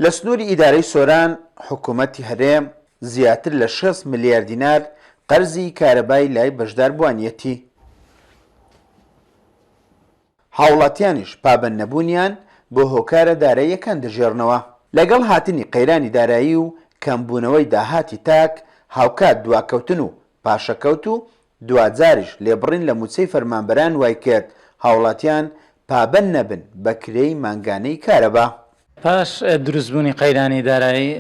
لە سنووری ئیدارەی سۆران، حکومەتی هەرێم زیاتر لە 60 ملیار دینار قەرزی کارەبای لای بەشداربووانیەتی. هاوڵاتیانیش پابەندنەبوونیان بۆ هۆکارە داراییەکان دەگێڕنەوە. لەگەڵ هاتنی قەیرانی دارایی و کەمبوونەوەی داهاتی تاک، هاوکات دواکەوتن و پاشەکەوت و دواجاریش لێبڕین لە مووچەی فەرمانبەران وایکرد هاوڵاتیان پابەند نەبن بە کرێی مانگانەی کارەبا. پاش دروستبوونی قەیرانی دارایی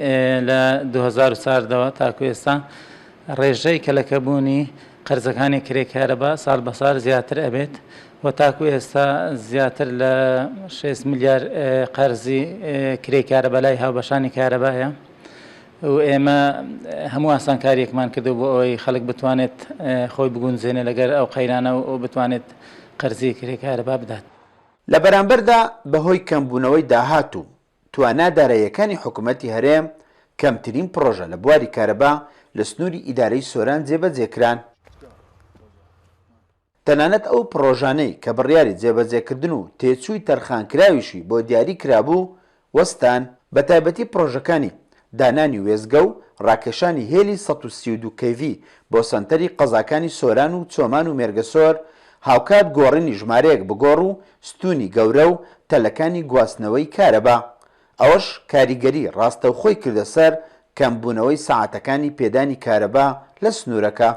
لە 2014 ەوە تاکو ئێستا ڕێژەی کەلەکەبوونی قەرزەکانی کرێی کارەبا ساڵ بە ساڵ زیاتر ئەبێت و تاکو ئێستا زیاتر لە 6 ملیار قەرزی کرێی کارەبا لای هاوبەشانی کارەبایە و ئێمە هەموو ئاسانکاریەکمان کردو بۆ ئەوەی خەڵک بتوانێت خۆی بگونجێنێ لەگەر ئەو قەیرانە و بتوانێت قەرزی کرێی کارەبا بدات. لە بەرامبەردا بەهۆی کەمبوونەوەی داهات و توانا داراییەکانی حکومەتی هەرێم، کەمترین پڕۆژە لە بواری کارەبا لە سنووری ئیدارەی سۆران جێبەجێکران. تەنانەت ئەو پڕۆژانەی کە بڕیاری جێبەجێکردن و تێچووی تەرخانکراویشی بۆ دیاری کرابوو، وەستان، بەتایبەتی پڕۆژەکانی دانانی وێستگە و ڕاکێشانی هێلی 132 کەیڤی بۆ سەنتەری قەزاکانی سۆران و چۆمان و مێرگەسۆر، هاوکات گۆڕینی ژمارەیەک بگۆڕ و ستوونی گەورە و تەلەکانی گواستنەوەی کارەبا. ئەوەش کاریگەری ڕاستەوخۆی کردە سەر کەمبوونەوەی سەعاتەکانی پێدانی کارەبا لە سنوورەکە.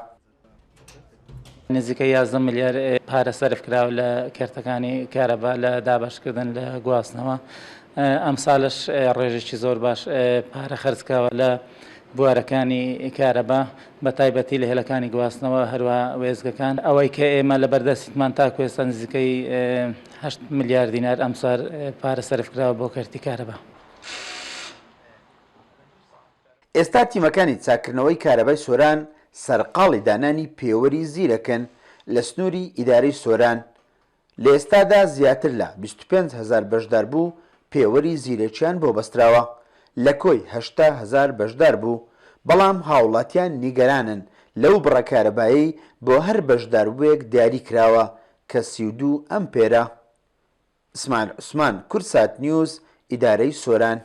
نزیکەی 11 ملیار پارە سەرف کراوە لە کەرتەکانی کارەبا لە دابەشکردن لە گواستنەوە ئەمساڵش ڕێژێکی زۆر باش پارە خەرج کراوە لە بوارەکانی کارەبا بە تایبەتی لە هێلەکانی گواستنەوە هەروە وێزگەکان ئەوەی کە ئێمە لە بەردەستیمان تاکو ئێستا نزیکەی 8 ملیار دینار ئەمسار پارە سەرف کراوە بۆ کەرتی کارەبا. ئێستا تیمەکانی چاککردنەوەی کارەبای سۆران سەرقاڵی دانانی پێوەری زیرەکن لە سنووری ئیدارەی سۆران، لە ئێستادا زیاتر لە 25 هەزار بەشداربوو پێوەری زیرەکیان بۆ بەستراوە لە کۆی 80 هەزار بەشداربوو، بەڵام هاوڵاتیان نیگەرانن لەو بڕە کارەبایەی بۆ هەر بەشداربووێک دیاری کراوە کە 32 ئەمپێرە. ئیسماعیل عوسمان، کوردسات نیوز، ئیدارەی سۆران.